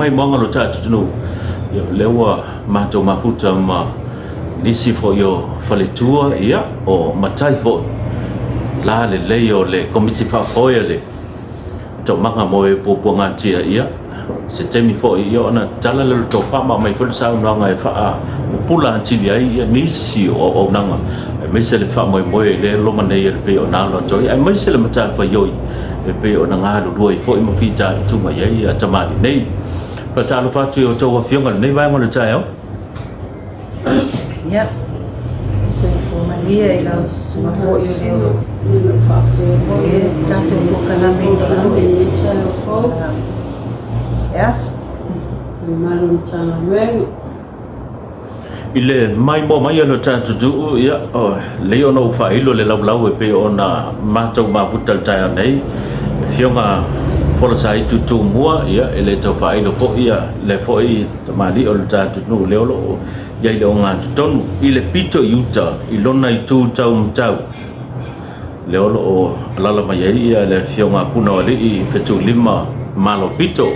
Mai moaga lo tatou atunuu, ia o lea ua matou mafuta ma nisi foi o faletua, ia o matai foi la lelei o le Komiti Faafoe o le Toomaga mo e Puapuagatia, ia se taimi foi ia ona tala lea o le tofa ma aumai foi le saunoaga e faapupula atili ai ia nisi o auaunaga aemaise le faamoemoe i lea loma nei e pei ona alo atu ai, aemaise le matafaioi e pei ona galulue ai foi ma fitaituga i ai tamalii nei. Faatalofa atu i a outou afioga i lenei vaega o le taeao. Ia, soifua manuia i lau susuga foi o leo e tatou polokalame i lenei foi e aso. Mamalu o Matagaluega. I le maimoa mai a lo tatou atunuu, ia, lelei ona ou faailo le laulau e pei ona matou mafuta i le taeao nei. Le Afioga Folosaitu Tumua, ia, e le tau faailo foi ia le foi tamalii o le tatou atunuu lea o lo o i ai i le ogatotonu i le pito i uta i lona itu taumatau, lea o lo o alaala mai ai ia le Afioga Punaoalii Fetuulima Malopito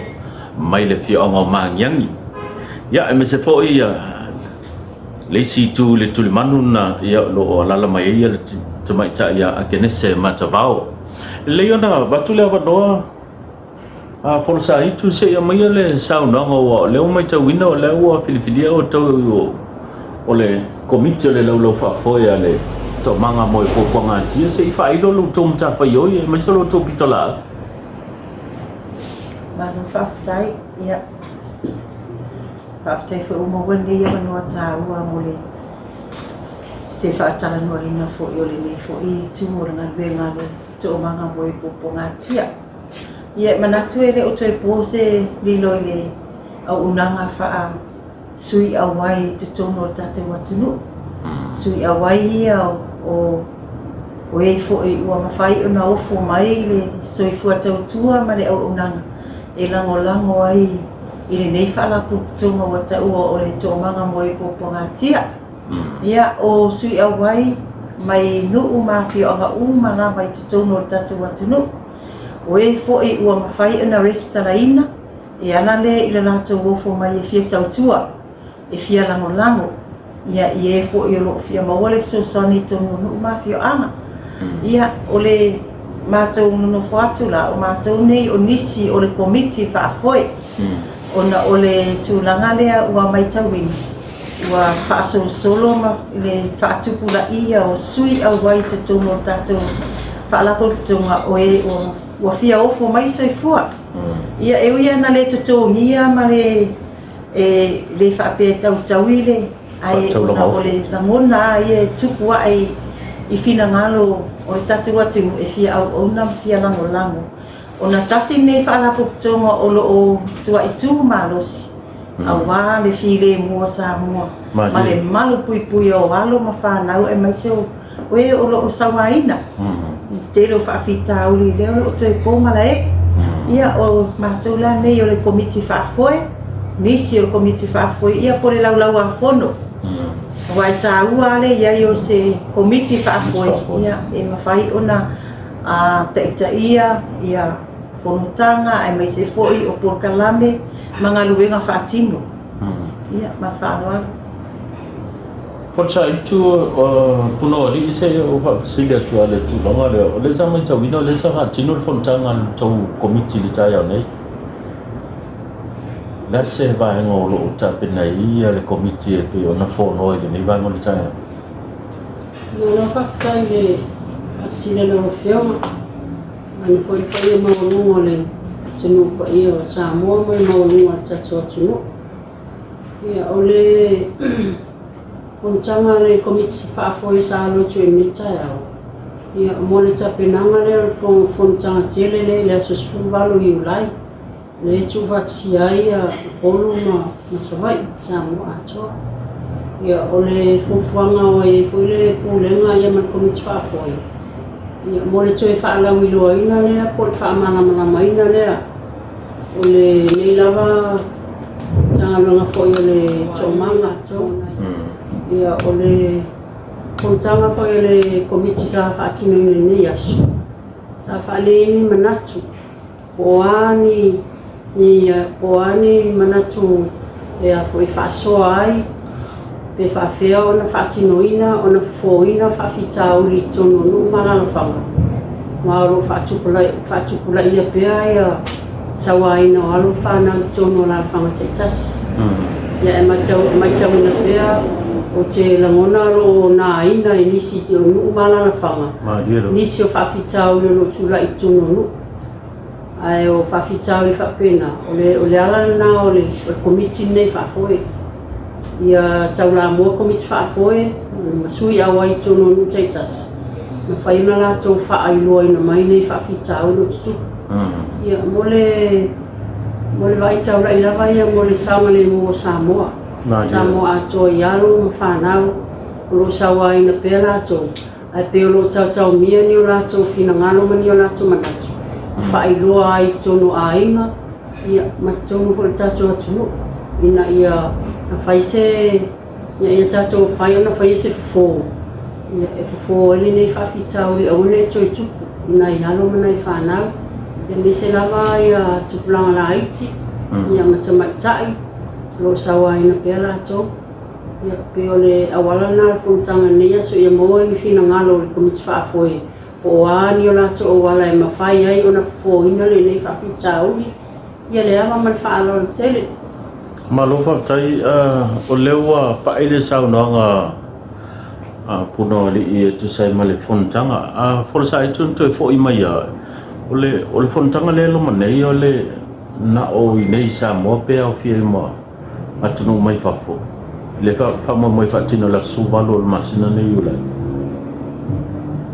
mai le afioaga o Magiagi. Ia, aemaise foi ia le isi itu i le tulimanu na, ia, o lo o alaala mai ai ia le tamaitai ia Akenese Matavao. Lelei ona avatu le avanoa a Folosaitu se i aumaia le saunoaga, aua o lea ua matauina o lea ua filifilia outou o le Komiti o le Laulau Faafoe a le Toomaga mo e Puapuagatia, se i faailo lo outou matafaioi aemaise lo outou pitolaau. Malo faafetai. Ia, faafetai foi ua maua lenei avanoa taua mo le se faatalanoaina foi o lenei foi itu o le galuega a le Toomaga mo e Puapuagatia. Ia, e manatu e le o toe po se lilo i le auaunaga faa sui auai i totonu o le tatou atunuu. Sui auai ia o o e foi ua mafai ona ofo mai le soifua tautua ma le auaunaga e lagolago ai i lenei faalapotopotoga ua taua o le Toomaga mo e Puapuagatia. Ia, o sui auai mai nuu ma afioaga uma lava i totonu o le tatou atunuu, o e foi ua mafai ona resitalaina, E ala lea i le latou ofo mai e fia tautua, e fia lagolago, ia, i e foi o lo o fia maua le fesoasoani i totonu o nuu ma afioaga. Ia, o le matou nonofo atu la, o matou nei o nisi o le komiti faafoe, ona o le tulaga lea ua matauina, ua faasolosolo ma le faatupulaia o sui auai i totonu o le tatou faalapotopotoga o e ua fia ofo mai soifua. Ia, e ui lava ina le totogia ma le e le faapea e tautaui le, ae ona o le lagona lava ia e tupu ae i finagalo o le tatou atunuu e fia auauna ma fia lagolago, ona tasi lenei faalapotopotoga o lo o matuai tu malosi aua le filemu o Samoa ma le malupuipuia o alo ma fanau aemaise o O e o lo o sauaina i le tele o faafitauli lea o lo o toe po malae. Ia, o matou la nei o le Komiti Faafoe, nisi o le Komiti Faafoe, ia po o le Laulau-a-Fono. Aua e taua lava le i ai o se Komiti Faafoe, ia, e mafai ona taitaia ia fonotaga aemaise foi o polokalame ma galuega faatino. Ia, ma le faaaloalo. Folosaitu Punaoalii, se i ou faafesili atu lava i le tulaga lea, o lea sa matauina o lea sa faatino le fonotaga a le tou Komiti i le taeao nei. O le a se vaega o lo o tapena ai le Komiti e pei ona fonoa i lenei vaega o le taeao? Malo faafetai i le faafesili a lau Afioga. Vaeane foi le paia maualuga o le atunuu paia o Samoa ma le maualuga o le tatou atunuu. Ia, o le fonotaga a le Komiti Faafoe sa alo atu i lenei taeao, ia, mo le tapenaga lea o le fonotaga tele lea i le aso 18 o Iulai, lea e tuufaatasia ai Upolu ma Savaii, Samoa atoa. Ia, o le fuafuaga ua i ai foi le Pulega ia ma le Komiti Faafoe, ia, mo le toe faalauiloaina lea po o le faamalamalamaina lea O lenei lava Matagaluega foi o le Toomaga ia o le fonotaga foi a le Komiti sa faatinoina i lenei aso, sa faaleleia ni manatu po o a ni Ni po o a ni manatu e a foi faasoa ai pe faafefea ona faatinoina ona fofoina faafitauli i totonu o nuu ma alaalafaga, ma o lo o faatupulaia pea ia sauaina o alo ma fanau i totonu o alaalafaga taitasi. Ia e matauina pea ou te lagona o lo o naina i nisi o nuu ma alaalafaga nisi o faafitauli o lo o tulai i totonu o nuu. Ae o faafitauli faapena, o le, o le ala lena o le, o le Komiti lenei faafoe. Ia taulamua Komiti faafoe ma sui auai i totonu o nuu taitasi, mafai ona latou faailoaina mai nei faafitauli o tutupu. Ia, mo le, mo le vaai taulai lava ia mo le saogalemu o Samoa. Samoa atoa i alo ma fanau o lo o sauaina pea latou. Ae pei o lo o taotaomia ni o latou finagalo ma ni o latou manatu e faailoa ai i totonu o aiga, ia, ma totonu foi o le tatou atunuu, ina ia fai se, ina ia tatou fai ona faia se fofo, ia, e fofo ai lenei faafitauli aua ne i toe tupu i nai alo ma nai fanau, aemaise lava ia tupulaga laiti, ia ma tamaitai o lo o sauaina pea latou. Ia, pei o le auala lena o le fonotaga i lenei aso ia maua ni finagalo o le Komiti Faafoe po o a ni o latou auala e mafai ai ona fofoina lenei faafitauli. Ia le ava ma le faaaloalo tele. Malo faafetai. O lea ua pai le saunoaga a Punaoalii e tusa ai ma le fonotaga. A folasaai atu ona toe foi mai lava, o le o le fonotaga lea e loma nei o le na o i inei i Samoa pe aofia ai ma atunuu mai fafo, le faamoemoe e faatino i le aso 18 o le masina lenei o Iulai.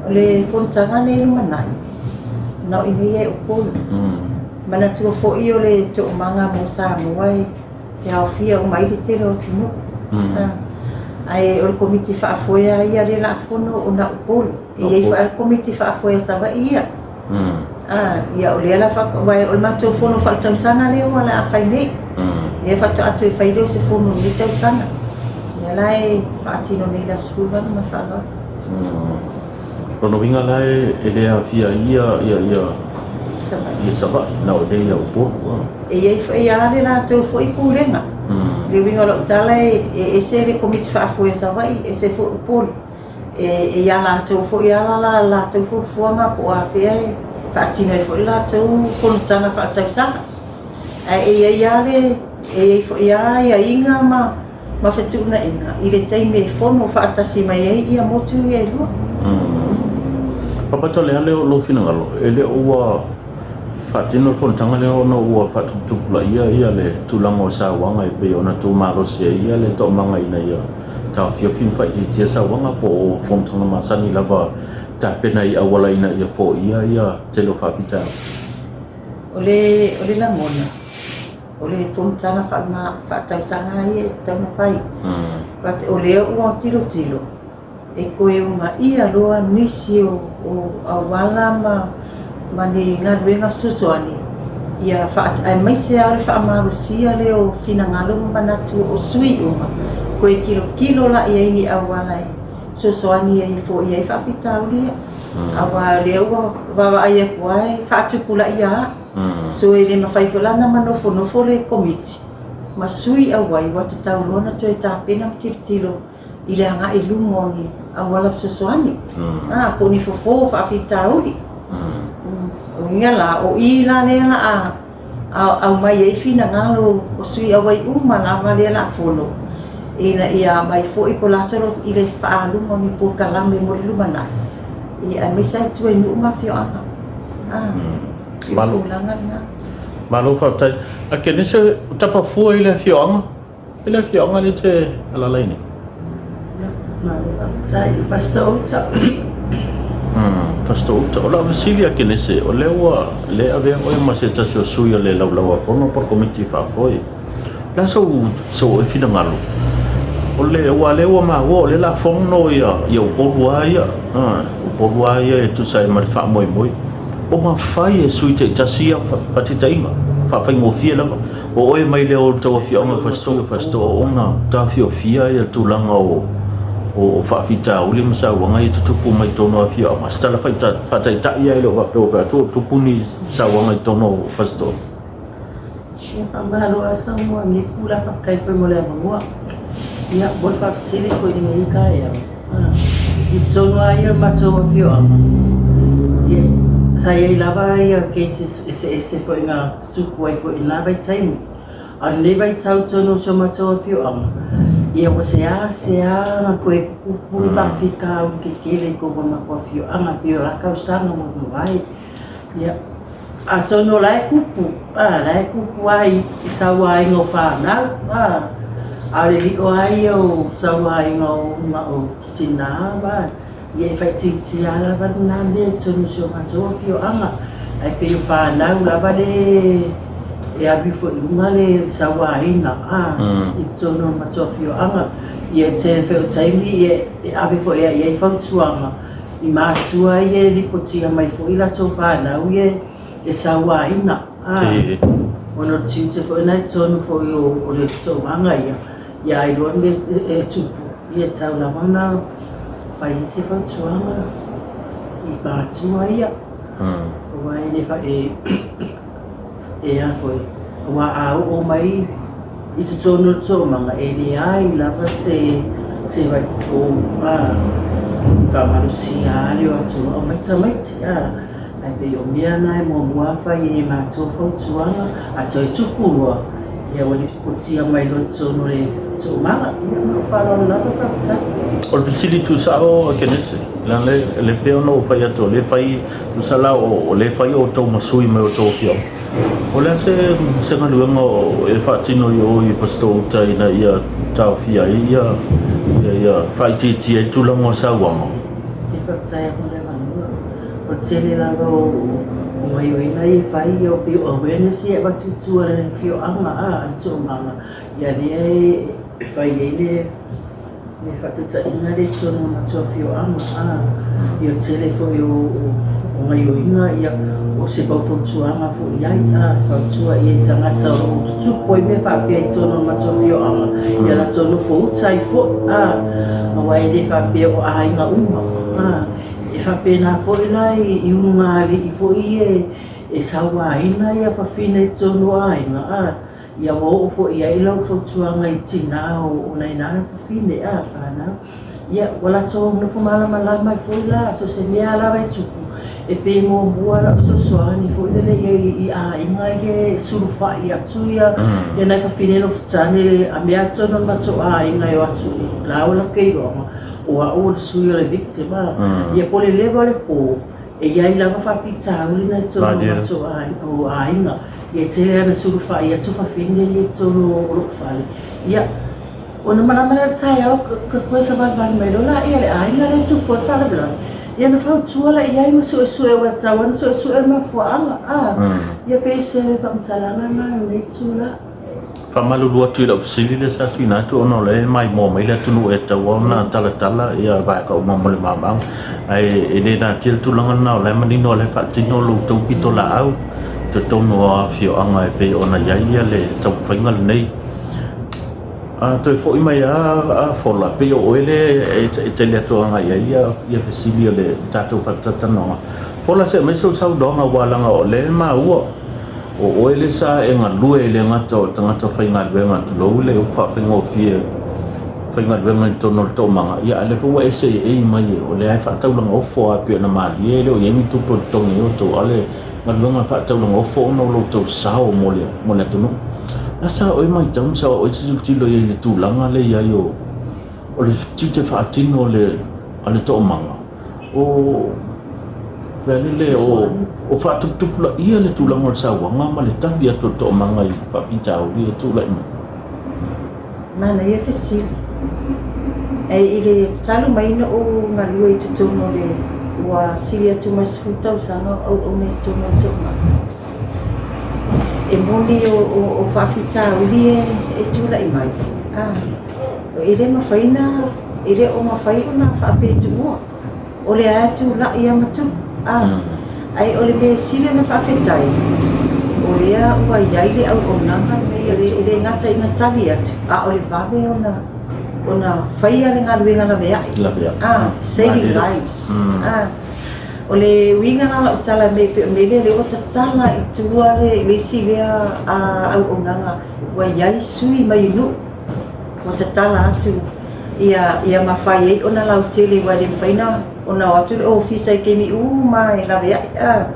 O le fonotaga lenei lumanai, na o i nei e Upolu. Manatua foi o le toomaga mo Samoa e aofia uma ai le tele o atunuu. Ae o le Komiti Faafoe lava ia lea o le a fono ona o Upolu. E i ai foi lava le Komiti Faafoe a Savaii ia. Ia o lea la faatoa, aua o le matou fono faaletausaga lea ua o le a fai nei. Lea faatoa toe fai lea o se fono i lenei tausaga. Lea la e faatino nei i le aso 18 ma le faaaloalo. Lona uiga la e le aofia ai ia ia ia Savaii. Ia Savaii, na o nei ia Upolu. E i ai foi lava le latou foi pulega. Le uiga o lau tala e ese le Komiti Faafoe a Savaii, ese foi Upolu. E i a latou foi ala la latou fuafuaga po o afea e faatino ai foi le latou fonotaga faaletausaga. Ae e i ai lava le, e i ai foi lava aiaiga ma ma fetuunaiga i le taimi e fono faatasi mai ai ia motu ia e lua. Papata o le a lou finagalo, e le o ua faatino le fonotaga lea ona ua faatuputupulaia ia le tulaga o sauaga e pei ona tumalosi ai ia le toomaga ina ia taofiofi ma faaitiitia sauaga po o fonotaga masani lava tapena i auala ina ia foia ia tele o faafitauli. O le, o le lagona, o le fonotaga faaletausaga lava ia e tatau ona fai. But o lea ua tilotilo, e toe uunaia loa nisi o auala ma ni galuega fesoasoani ia aemaise lava o le faamalosia lea o finagalo ma manatu o sui uma, toe tilotilo la i ai i ni auala e fesoasoani ai e foia ai faafitauli ia. Aua o lea ua vaavaai atu lava e faatupulaia lava. So e le mafai foi la ona manofonofo le Komiti ma sui auai ua tatau loa ona toe tapena ma tilotilo i le agai i luma o ni auala fesoasoani, a, po o ni fofo o faafitauli. O ia la, o i la lea la a aumai ai finagalo o sui auai uma lava lea la fono, ina ia aumai foi po o le a solo i le faaaluga o ni polokalame mo le lumanai, ia aemaise lava i tua i nuu ma afioaga. A, o le tulaga lena. Malo faafetai. A Kenese, o tapa fua i le afioaga? I le afioaga lea e te alaala ai nei? Malo faafetai. O Fasitoo-uta. Fasitoo-uta. O lau fesili ia Kenese, o lea ua le avea oe ma se tasi o sui o le Laulau-a-Fono po o le Komiti Faafoe. O le a sou, sou oe finagalo? O le, aua o lea ua maua o lea o le a fono ia, ia Upolu lava ia, Upolu lava ia e tusa ai ma le faamoemoe. O mafai e sui taitasi ia faataitaiga, faafaigofie lava. O oe mai lea o le tou afioaga o Fasitoo, Fasitoo ona taofiofia ia tulaga o o faafitauli ma sauaga ia tutupu mai totonu o afioaga. O se tala faataitai lava e le o faapea ua fai atu o tupu ni sauaga i totonu o Fasitoo. Ia faamalo lava Samoa i lenei itula, faafetai foi mo le avanoa. Ia mo le faafesili foi i lenei taeao, i totonu lava ia o le matou afioaga, ia sa i ai lava ia cases eseese foi na tutupu ai foi i lena vaitaimi. A o lenei vaitau i totonu o si o matou afioaga, ia ua seasea ona toe tutupu ni faafitauli tetele i totonu o le matou afioaga pei o la tausaga ua mavae. Ia, atonu o la e tupu, a, la e tupu lava i sauaina o fanau, a, a o le lio lava ia o sauaina o tina ma, ia e faaitiitia lava lena mea i totonu o si o matou afioaga. Ae pei o fanau lava le e alu ifo i luga le sauaina, a, i totonu o le matou afioaga. Ia, e tele foi o taimi e ave foi i ai fautuaga I matua ia e lipotia mai foi latou fanau ia e sauaina a ona o le tiute foi lena i totonu foi o le toomaga ia, ia a iloa le mea e tupu, ia e tatau lava ona fai ai se fautuaga i matua ia. Aua e le e a foi, aua a oo mai i totonu o le toomaga, e leai lava se se vaifofo a e faamalosia lava le o atu o aumai tamaiti a. Ae pei o mea na e muamua fai ai e matou fautuaga, a toe tupu loa, ia ua lipotia mai loa i totonu o le toomaga. Ia ma lou faaaloalo lava, faafetai. O le fesili tuusao Kenese, leaga le pei ona ou fai atu o lea e fai Tusa la o lea e fai outou ma sui mai outou afioaga. O le a se se galuega e faatino i o i Fasitoo-uta ina ia taofia ai ia ia ia faaitiitia ai le tulaga o sauaga? Ia faafetai lava mo le avanoa. O le tele lava o o gaioiga ia e fai ia pei o awareness ia e avatu i tua i le afioaga a le toomaga ia lea e fai ai le Le faataitaiga lea i totonu o matou afioaga, a, ia o le tele foi o gaioiga, ia, o se faufautuaga foi i ai, a, e fautua i ai i tagata o lo o tutupu ai mea faapea i totonu o le matou afioaga, ia latou nofo uta ai foi, a, aua e le faapea o aiga uma, a, e faapena foi la i ulugalii foi ia e sauaina fafine i totonu o aiga, a. Ia ua oo foi i ai lau fautuaga i tina o nai na fafine a fanau. Ia ua latou nofo malamalama ai foi la, so o se mea lava e tupu, e pei e muamua lau fesoasoani foi lele i ai i aiga ia e sulufai atu ia nai fafine nofo tane a mea tonu o le matou aiga e o atu la ua latou iloa o au o le sui o le victim a. Ia po o le leva o le po, E i ai lava faafitauli na i totonu o aiga, ia e tele lava ina sulufai atu fafine ia i totonu o lou fale, ia ona malama lea o le taeao ka toe savalivali mai loa laia i le aiga lea e tupu ai le faalavelave, ia ona fautua lea i ai ma suesue aua e tatau lava ona suesue le mafuaaga, a, ia pei o se faamatalaga lena i lenei itula. Faamalulu atu i lau fesili lea sa tuuina atu ona o lea e maimoa mai le atunuu e tatau lava ona talatala ia vaega uma mo le malamalamaaga. Ae e le natia le tulaga lena o la e manino o la e faatino lo outou pitolaau i totonu o afioaga e pei ona i ai le taumafaiga lenei. A toe foi mai lava a Fola, pei o oe lea e tele atu agai i ai ia fesili o le tatou faatalatalanoaga. Fola se i aumai sau saunoaga aua leaga o lea e maua O oe lea sa e galue e le gata o le tagata faigaluega, tulou le upu faafaigofie, faigaluega i totonu o le toomaga, ia a o lea foi ua e seei mai o lea e faataulaga ofo lava pei ona malie e le o i ai ni tupe o totogi ai outou, a o le galuega faataulaga ofo ona o lo outou sao mo le, mo le atunuu. A sa oe matau ma sa oe tilotilo i ai i le tulaga lea i ai o, o le tiute faatino o le, a le toomaga? O fea lele o o faatuputupulaia le tulaga o le sauaga ma le tali atu o le toomaga i faafitauli e tulai mai? Manaia fesili. Ae i le talu mai na ou galue i totonu o le ua sili atu ma le 10 tausaga o auauna i totonu o le toomaga, e moni o faafitauli e tulai mai, E le mafai na, e le o mafai ona faapetuua. O lea lava e tulai lava ma tupu. A, ae o le mea e sili ona faafetai, o lea ua i ai le auaunaga lenei, e le gata ina tali atu, a o le vave ona, ona faia le galuega laveai. A, saving lives. A. O le uiga la o lau tala nei pei o le mea lea, lea ua tatala i tua le isi lea auaunaga ua i ai sui mai i nuu ua tatala atu ia ia mafai ai ona lautele aua e le mafai ona o atu le ofisa i taimi uma e laveai a.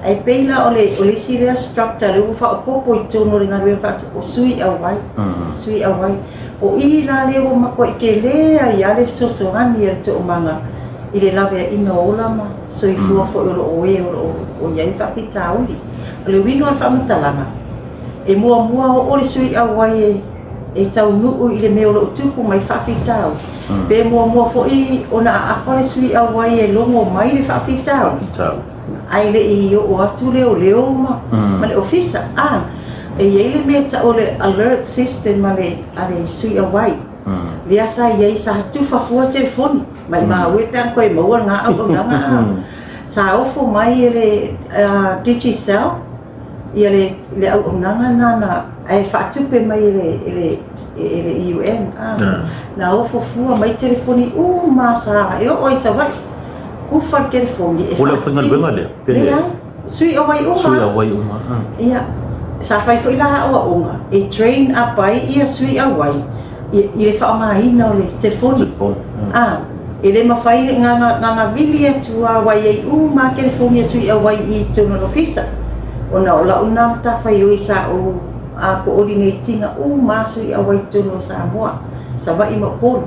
Ae pei la o le o le isi lea structure lea ua faaopoopo i totonu o le galuega faatu o sui auai, sui auai. O i la lea ua matuai tele ai lava le fesoasoani a le toomaga i le laveaiina o ola ma soifua foi o lo o e o lo o i ai faafitauli. O le uiga o le faamatalaga, e muamua oo le sui auai e taunuu i le mea o lo o tupu mai faafitauli, pe muamua foi ona aapa le sui auai e logo mai le faafitauli, ae le i oo atu leoleo ma le ofisa. A, e i ai le mea e tau o le alert system a le sui auai. Lea sa i ai, sa tufa fua telefoni, maimau e pe ana toe maua lena auaunaga a. Sa ofo mai e le Digicel ia le le auaunaga lena na ae faatupe mai e le e le e le EUM a. Na ofo fua mai telefoni uma sa e oo i Savaii. Tufa le telefoni e O le aufaigaluega lea? Pe leai? Sui auai uma. Sui auai uma. Ia, sa fai foi la aoaoga e train up ai ia sui auai i le faaaogaina o le telefoni. Telefoni. A, e le mafai na na vili atu lava aua e i ai uma lava telefoni a sui auai i totonu o le ofisa. Ona o lau lena matafaioi sa ou coordinate ina uma lava sui auai i totonu o Samoa, Savaii ma Upolu.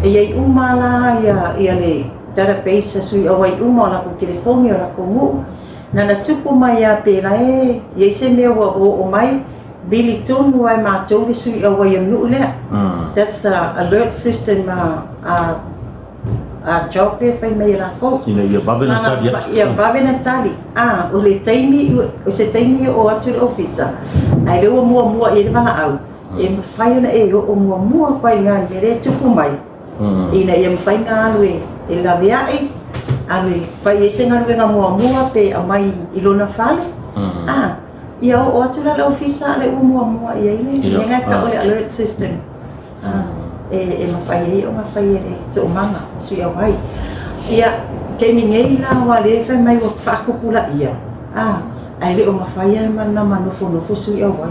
E i ai uma lava la ia le database a sui auai uma o latou telefoni, o latou nuu. Na na tupu mai lava pe la e i ai se mea ua oo mai, vili tonu lava e matou le sui auai o le nuu lea. That's the alert system a job lea e fai mai e latou. Ina ia vave ona tali atu. Ia vave ona tali. A, o le taimi, o se taimi e oo atu le ofisa, ae lea ua muamua i ai le valaau, e mafai ona e oo muamua atu ai i ina i le mea lea e tupu mai. Ina ia mafai ona alu e laveai, alu e fai ai se galuega muamua pe aumai i lona fale, a, ia oo atu la i le ofisa a o lea ua muamua i ai le mea lena e tau o le alert system, e mafai ai ona fai e le toomaga, sui auai. Ia, taimi nei la aua o lea e fai mai ua faatupulaia, a. Ae le o mafai lava ona manofonofo sui auai.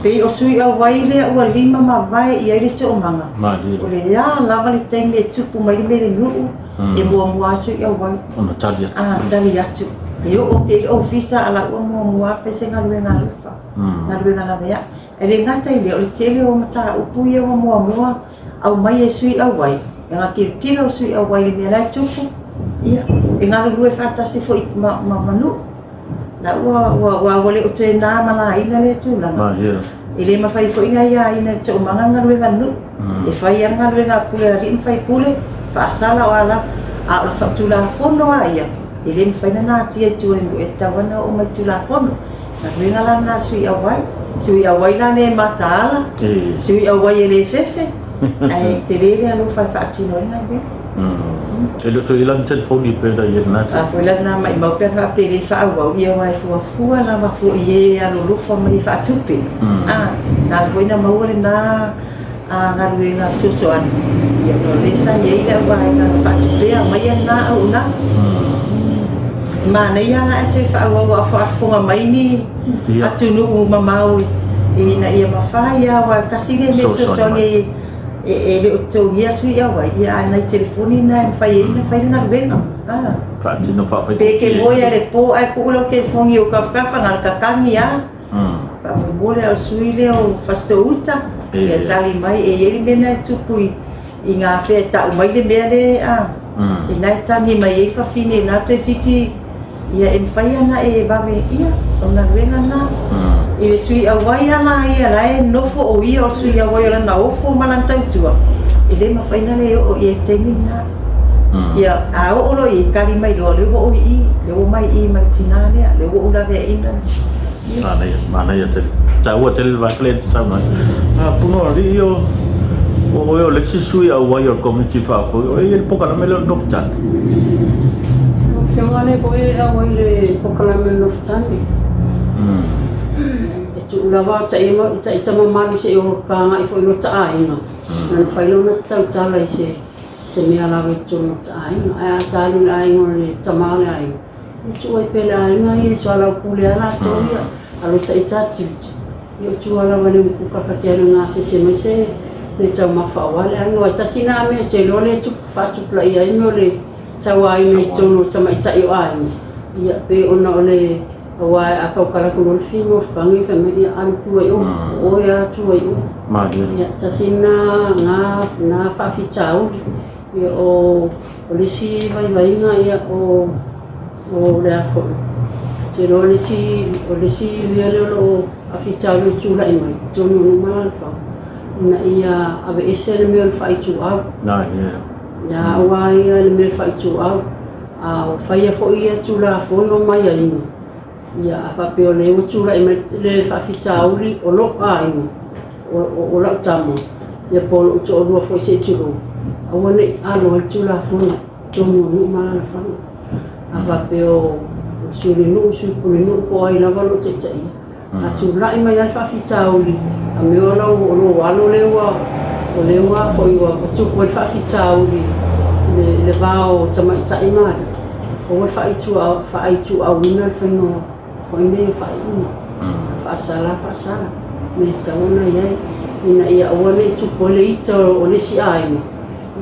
Pei o sui auai lea ua lima mavae i ai le toomaga, o le a lava le taimi e tupu mai le mea i le nuu, e muamua lava sui auai. Ona tali atu. A, tali atu. E oo pea i le ofisa a la ua muamua lava fai se galuega alofa, galuega laveai. E le gata i lea, o le tele o mataupu ia ua muamua aumai e sui auai, e tilotilo le sui auai i le mea la e tupu, ia, e galulue faatasi foi ma, ma, ma nuu. La ua, ua, ua, ua le o toe na ma laina lea tulaga. E le mafai foi ona aiaina e le toomaga le galuega a le nuu. E fai lava le galuega a pule a alii ma faipule, faasala o a lava. A o le Tulafono lava ia, e le mafai ona natia i tua i le nuu, e tatau lava ona oo mai i le Tulafono. Galuega la lena a le sui auai. Sui auai la le mataala, sui auai e le fefe, ae tele le alofa e faatino ai galuega. E le o toe i ai la ni telefoni pe na i ai lena taimi? A foi la lena maimau pe ana faapea e le faaauau, ia aua e fuafua lava foi i e alolofa mai e faatupe. A, na ala foi na maua lena galuega fesoasoani, ia ona o lea sa i ai le auvaega na faatupea maia lena auaunaga. E manaia la ae toe faaauau a o faafofoga mai ni atunuu mamao ina ia mafai lava aua tasi lea mea fesoasoani e le o totogia sui auai, ia a o nai telefoni na e mafai ai ona fai le galuega. Faatino faafaigofie. Pe e te moe lava i le po ae tuu lau telefoni i ou tafatafa na o le tatagi lava. Faamolemole o le sui lea o Fasitoo-uta ia tali mai e i ai le mea lena e tupu i gafea e tau mai le mea lea a ina e tagi mai ai fafine ina toeitiiti ia e mafai ona e vave ia o le galuega lena i le sui auai a la ia la e nofo o ia o le sui auai o lana ofo ma lana tautua e le mafai ona le oo i ai i le taimi lena. Ia, a oo loa i ai, tali mai loa, lea ua ou i i, lea ua omai i i ma le tina lea, lea ua ou laveaiina. Ia. Manaia, manaia tele. Taua tele le vaega lea e te saunoa ai. A, Punoa, alii o, o oe o le isi sui auai o le Komiti Faafoe, o e i ai le polokalame lea o le Nofotane? Lau Afioga lea foi e auai i le polokalame o le Nofotane. E tuu lava ita mamalu se i o ka agai foi i lota aiga, ona mafai lea ona tautala i se. se mea lava i totonu o le aiga. Ae a ta alu i le aiga o le tama o le aiga, ia tuu ai pea i le aiga ia e soalaupule lava latou ia, alu e ita tiute, ia o tua lava i le umukuka ta te alu e gasese mai se mea taumafa aua le aiga. Aua e tasi lena mea ou te iloa lea e tupu faatupulaia ai mea o le sauaina i totonu o tamaitai o aiga, ia pei ona o le Aua a tautala atu loa le fino o fipagi fai mai, ia alu tua i o, o oe lava tua i o. Malie. Ia, tasi lena na, na faafitauli. Ia, o, o le isi vaivaiga, ia, o, o le a foi, ou te iloa o le isi, o le isi mea lea o lo o faafitauli o tulai mai i totonu o nuu ma alaalafaga, ina ia aveese le mea o le faaituau. Malie. Ia, aua ia le mea o le faaituau. A ua faia foi ia Tulafono ma aiaiga, ia a faapea o lea ua tulai mai le faafitauli o lou aiga, o lau tama, ia po o lou toalua foi se i tulou, aua ne i alo ai le Tulafono i totonu o nuu ma alaalafaga. A faapea o le sui o le nuu, sui pulenuu po o ai lava o lo o taitaia, A tulai mai lava le faafitauli, a mea o lau o lou alo lea ua o lea ua foi ua tupu ai le faafitauli i le va o tamaitai ma alii, aua le faaituauina le faiga o foi nei o faaiuga. A faasala lava faasala, mea e tatau ona i ai, ina ia aua ne i tupu ai le ita o le isi aiga,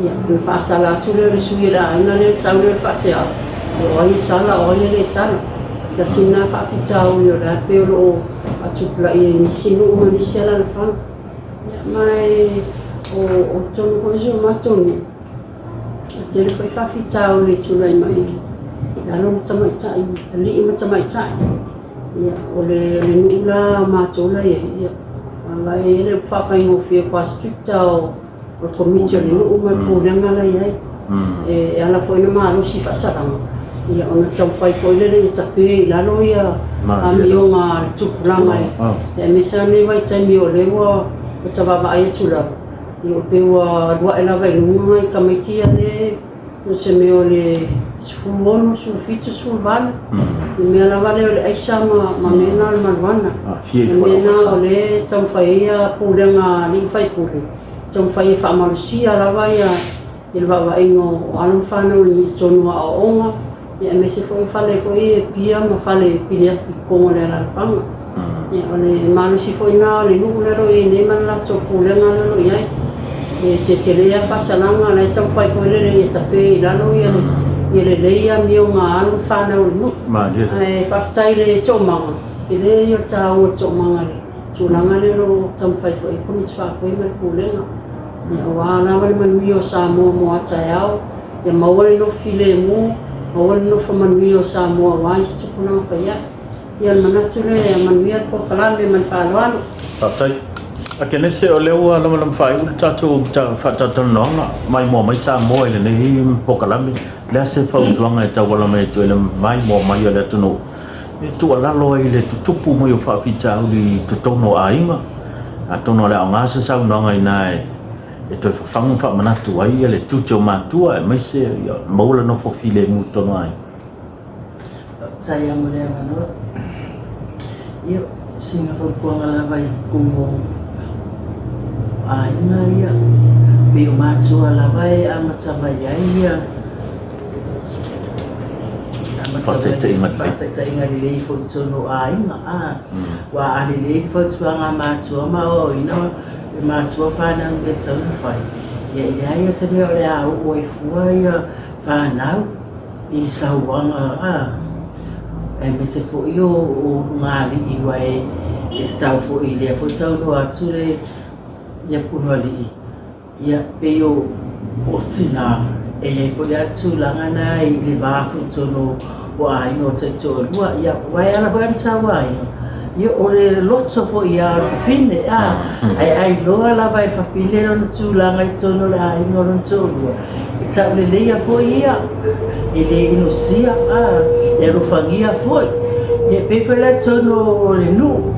Ia, ona faasala atu lea o le sui o le aiga lea, sau lea o le faasea, o ai e sala, o ai e le sala. Tasi lena faafitauli o la e pei o lo o faatupulaia i nisi nuu ma nisi alaalafaga. Ia, ma e o totonu foi o si o matou nuu, e tele foi faafitauli e tulai mai i alo ma tamaitai, alii ma tamaitai. Ia, o le nuu la o matou la e i ai, ia, e i ai le upu faafaigofie, ua strict o o le komiti o le nuu ma le pulega la e i ai. E ala foi ona malosi faasalaga, ia ona taumafai foi lele ia tape i lalo ia amioga a le tupulaga aemaise lava lenei vaitaimi o lea ua ta vaavaai atu lava, ia pei ua alu ae lava i luga nai tamaiti ia lea o se mea o le 16, 17, 18, le mea lava lea o le aisa ma mea na o le marijuana. Le mea na o lea e taumafai ai ia pulega a alii ma faipule, taumafai e faamalosia lava ia le vaavaaiga o alo ma fanau i totonu o aoaoga, ia aemaise foi o fale foi ia e pia ma fale piliapi i totonu o le alaalafaga. Ia, o le malosi foi lena o le nuu lea o lo o i ai nei ma le latou pulega lea o lo o i ai. E tetele lava faasalaga, o la e taumafai foi lele ia tape i lalo ia lelei amioga a alo ma fanau a le nuu. Ae faafetai i le toomaga, tele ia o le taua o le toomaga i le tulaga lea o lo o taumafai foi ai le Komiti Faafoe ma le Pulega. Ia, aua lava le manuia o Samoa mo a taeao, ia maua le nofo filemu, maua le nofo manuia o Samoa aua isi tupulaga faiae. Ia, o le manatu lea, ia manuia le polokalame ma le faaaloalo. Faafetai. Akenese, o lea ua lamalama faaiu le tatou faatalatalanoaga maimoa mai Samoa i lenei polokalame. O le a se fautuaga e tauala mai atu ai le maimoa mai o le atunuu e tuualalo ai i le tutupu mai o faafitauli i totonu o aiga? Atonu o le aoga se saunoaga ina e toe fafagu ma faamanatu ai le tiute o matua aemaise ia maua le nofo filemu i totonu o aiga. Faafetai lava mo le avanoa. Ia, o sina fautuaga lava i totonu o aiga ia, pei o matua lava e amata mai ai ia Faataitaiga lelei. Faataitaiga lelei foi i totonu o aiga. Aua a lelei le fautuaga a matua ma aoaoina e matua fanau i mea e tatau ona fai, ia e leai lava se mea o le a oo ai fua ia fanau. I sauaga a, aemaise foi o ulugalii aua e tatau foi i lea foi saunoa atu le ia Punoalii, ia pei o tina e i ai foi lava tulaga na i le va foi i totonu o aiga o taitoalua, ia aua e ala foi ona sauaina, ia o le loto foi lava o le fafine a, ae a iloa lava e le fafine lona tulaga i totonu o le aiga o lona toalua, E tauleleia foi ia, e le inosia, a, e alofagia foi. Ia, e pei foi la i totonu o le nuu,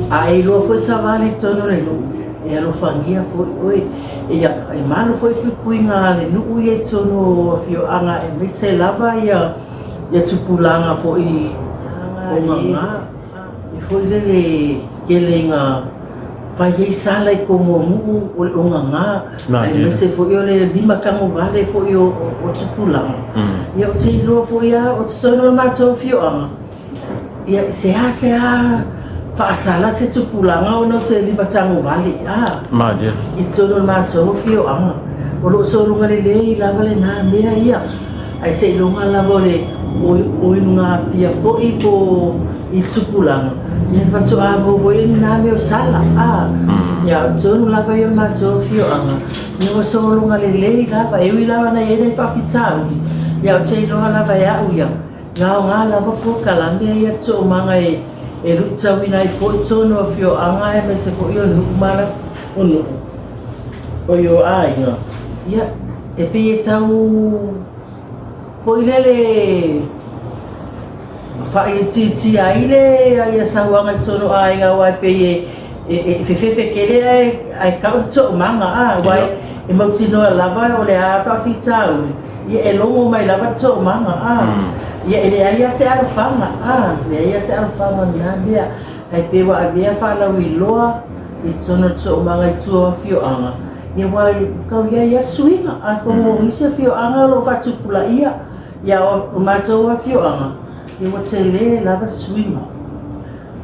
a e iloa foi savali i totonu o le nuu, e alofagia foi oe. Ia, e malu foi puipuiga a le nuu ia i totonu o afioaga aemaise lava ia tupulaga foi o gaga. E foi lele tele ina. fai ai sala i Komoanu'u o le ogaga, aemaise foi o le limatagovale foi o tupulaga. Ia ou te iloa foi lava o totonu o le matou afioaga, ia seasea faasala se tupulaga ona o se limatagovale a i totonu o le matou afioaga. O lo o sologa lelei lava lena mea ia, ae seiloga lava o le o i luga Apia foi po o i le tupulaga, ia ona faatoa maua foi lea i lena mea o sala, a. Ia a o totonu lava ia o le matou afioaga, ia ua sologa lelei lava, e ui lava na i ai nai faafitauli, ia ae ou te iloa lava e au ia, e aoga lava polokalame ia i le toomaga e luitauina ai foi totonu o afioaga aemaise foi o nuu ma o nuu, oi o aiga, ia e pei e tau foi lele faaitiitia ai le ia sauaga i totonu o aiga aua e pei e fefefe tele ae tau le toomaga a aua e mautinoa lava o le a faafitauli ia e logo mai lava le toomaga a ia e leai lava se alofaga a leai lava se alofaga o lena mea ae pei ua avea faalauiloa i totonu o le toomaga i tua o afioaga ia ua tau i ai lava suiga atonu o nisi afioaga o lo o faatupulaia Ia, o matou afioaga, ia ua tele lava le suiga.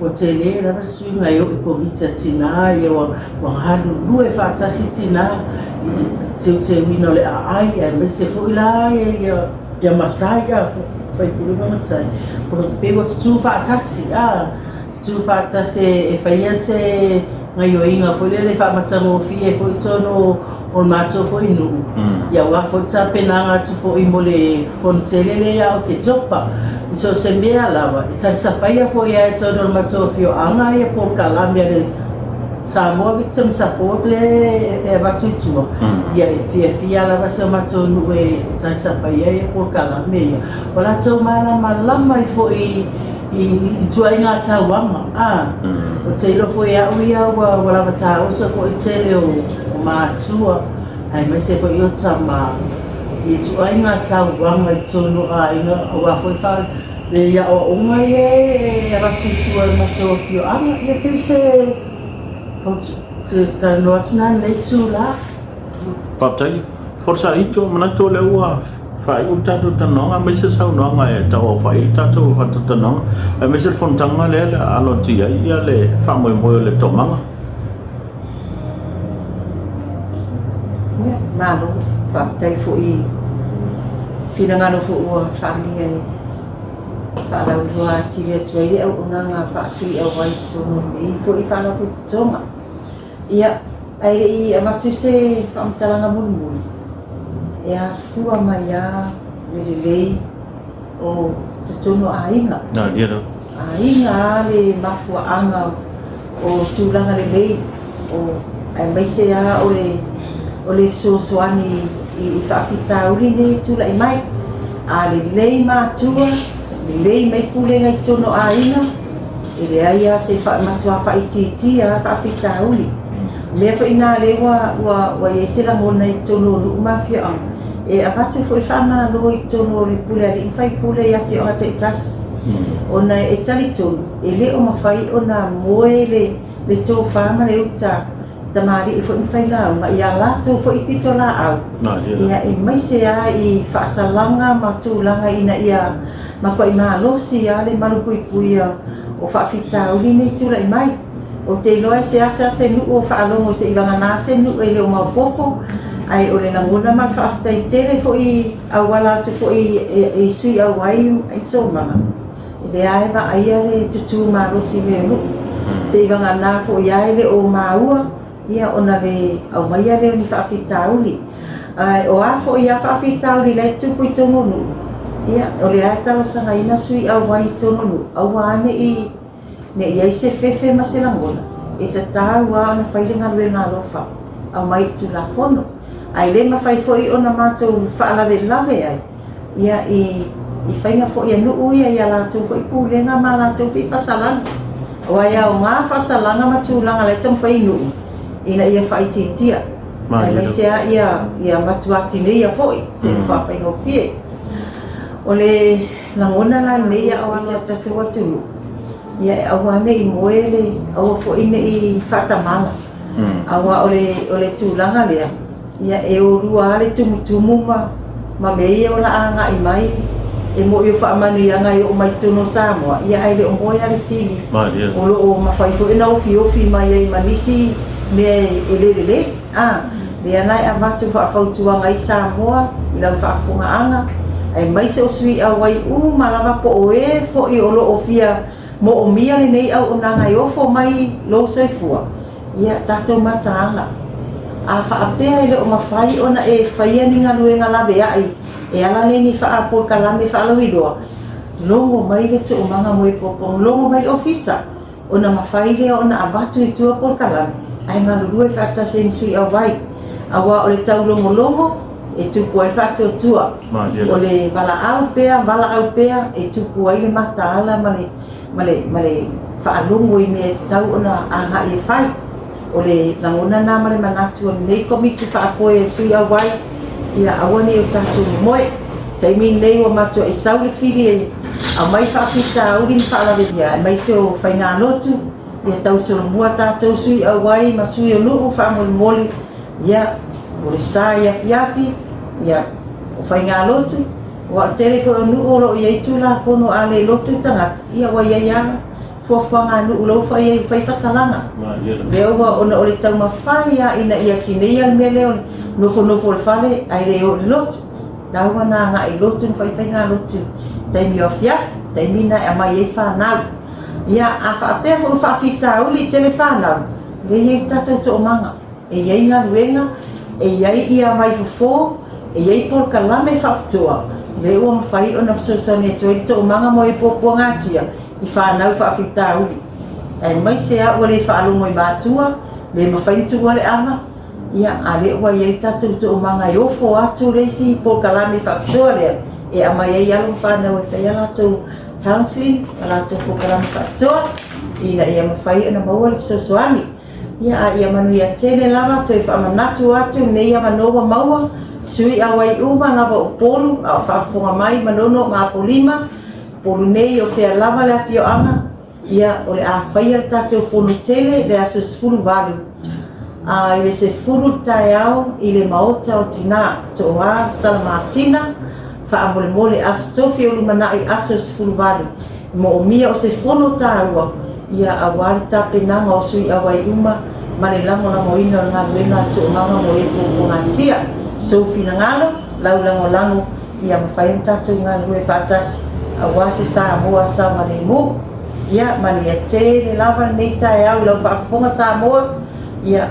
Ua tele lava le suiga e oo i Komiti a Tina, ia ua galulue faatasi tina i le teuteuina o le aai aemaise foi la ia matai, a, faipule ma matai, pei ua tutu faatasi, a. Tutu faatasi e faia se gaioiga foi lele e faamatagofie ai foi totonu o le matou foi nuu, ia aua foi le tapenaga atu foi mo le fonotele lea ia Oketopa. I so o se mea lava, e talisapaia foi lava i totonu o le matou afioaga ia polokalame a le Samoa Victim Support lea e avatu i tua, ia e fiafia lava si o matou nuu e talisapaia ia polokalame ia. Ua latou malamalama ai foi I ituaiga sauaga, a, ou te iloa foi e au ia ua lava taoso foi tele o matua aemaise foi o tama i ituaiga sauaga i totonu o aiga aua foi fa le aoaoga ia e avatu i tua i le matou afioaga. Ia pei se se talanoa atu na i lenei itula. Faafetai. Forsa Itu, manatu o lea ua faaiu le tatou talanoaga aemaise saunoaga e tauaofai ai le tatou faatalatalanoaga aemaise le fonotaga lea o le a alo atu i ai le faamoemoe o le toomaga. Ia, malo. Faafetai foi i finagalo foi ua faaalia e faalauiloa atili atu ai le auaunaga faasui auai i totonu o lenei foi Faalapotopotoga. Ia, ae le i avatu se faamatalaga mulimuli, e afua mai lava le lelei o totonu o aiga. Aiga lava le mafuaaga o tulaga lelei o aemaise lava o le o le fesoasoani i faafitauli nei e tulai mai. A lelei matua, lelei mai pulega i totonu o aiga, E leai lava se matua faaitiitia lava faafitauli. O mea foi na lea ua, ua, ua i ai se lagona i totonu o nuu ma afioaga, e avatu foi le faamalo i totonu o le pule a alii ma faipule i afioaga taitasi, ona e talitonu e le o mafai ona moe le, le tofa ma le uta tamalii foi ma failauga i a latou foi pitolaau, ia, aemaise lava i faasalaga ma tulaga ina ia matuai malosi lava le malupuipuia o faafitauli nei tulai mai. Ou te iloa e seasea se nuu o faalogo seivagana se nuu e le o maopoopo, ae o le lagona ma le faafetai tele foi e auala atu foi i sui auai i Somaga, o lea lava e vaaia le tutū malosi mai o nuu. Seivagana foi lava e le o maua ia ona le aumaia lea o ni faafitauli. Ae o a foi a faafitauli la e tupu i totonu o nuu, ia o lea e talosagaina sui auai i totonu o nuu, aua ne i ne i ai se fefe ma se lagona, e tatau lava ona fai le galuega alofa, aumai i le Tulafono. Ae le mafai foi ona matou faalavelave ai Ia, i, i faiga foi a nuu ia i a latou foi pulega ma a latou foi faasalaga. Aua e aoga faasalaga ma tulaga la e taumafai i nuu ina ia faaitiitia, aemaise lava ia, ia matua tineia foi se faafaigofie. O le lagona la lenei a o si a tatou atunuu, Ia e aua ne i moe le, aua foi ne i faatamala, aua o le, o le tulaga lea, ia e o lua lava le tumutumu ma, ma mea ia o le a agai mai, e moni o faamanuiaga e oo mai i totonu o Samoa, ia ae le o moe lava le fili. O lo o mafai foi ona ofiofi mai ai ma nisi mea e le lelei. A, lea la e avatu faafautuaga i Samoa i lau faafofogaaga, aemaise o sui auai uma lava po o e foi o lo o fia moomia lenei auaunaga e ofo mai lou soifua, ia tatou mataala. A faapea e le o mafai ona e faia ni galuega laveai e ala lea i ni faapolokalame faalauiloa, logo mai le toomaga mo Epopo, logo mai le Ofisa. Ona mafai lea ona avatu i tua polokalame ae galulue faatasi ai ma sui auai. Aua o le taulogologo e tupu ai le faatuatua. O le valaau pea, valaau pea e tupu ai le mataala ma le, ma le, ma le faalogo i mea e tatau ona agai e fai. O le lagona lena ma le manatu o lenei Komiti Faafoe a le Sui Auai, ia aua ne i o tatou momoe. Taimi lenei ua matuai sau le fili e aumai faafitauli ma faalavelave aemaise o faigalotu, ia tausolomua tatou Sui Auai ma Sui o Nuu faamolemole, ia o le sa i afiafi, ia o faigalotu, aua o le tele foi o nuu o lo o i ai Tulafono a le lotu le tagata, ia ua i ai lava fuafuaga a nuu lau fai ai ua fai fasalaga. Lea ua ona o le taumafai lava ina ia tineia le mea lea o le nofonofo o le fale ae le o i le lotu. Taua na agai i lotu ma fai faigalotu i taimi o afiafi, taimi na e aumai ai fanau. Ia, a faapea foi o faafitauli i tele fanau, lea e i ai le tatou toomaga. E i ai galuega, e i ai ia vaifofo, e i ai polokalame faapitoa, lea ua mafai ona fesoasoani atu ai le toomaga mo e puapuagatia i fanau faafitauli. Aemaise lava ua le faalogo i matua, le mafai ona tuua le ava, ia a lea ua i ai le tatou toomaga e ofo atu le isi polokalame faapitoa lea e aumai ai alo ma fanau e fai a latou counselling ma latou polokalame faapitoa ina ia mafai ona maua le fesoasoani. Ia, a ia manuia tele lava, toe faamanatu atu lenei avanoa ua maua, sui auai uma lava o Upolu a o faafofoga mai Manono ma Apolima, Upolu nei o fea lava le afioaga, ia, o le a faia le tatou fono tele i le aso 18 a i le 10 le taeao i le Maota o Tina, Toa, Salamasina, faamolemole Aso Tofi o lumanai aso 18. Moomia o se fono taua ia aua le tapenaga o sui auai uma ma le lagolagoina o le galuega a Toomaga mo e puapuagatia. Sou finagalo, lau lagolago ia mafai ona tatou galulue faatasi aua se Samoa saogalemu. Ia manuia tele lava lenei taeao i lau faafofoga Samoa. Ia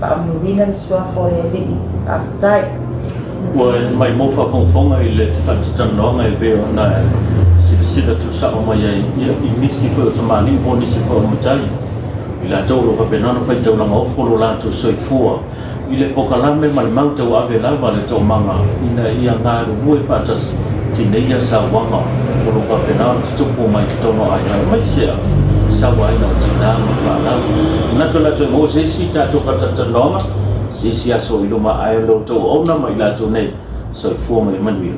faamanuina le Suafa o le Alii. Faafetai. Ua maimoa faafogafoga i le faatatalanoaga e pei ona e silasila tuusao mai ai i nisi foi o tamalii po o nisi foi o matai, i latou o lo o faapena ona faitaulaga ofo lo latou soifua i le pokalame ma le mau tauave lava le toomaga ina ia galulue faatasi tineia sauaga o lo o faapena ona tutupu mai totonu o aiga aemaise a le sauaina o tina ma fanau. Manatu o le a toe maua se isi tatou faatalatalanoaga se isi aso i luma ae o lo outou auauna ma i latou nei. Soifua ma ia manuia.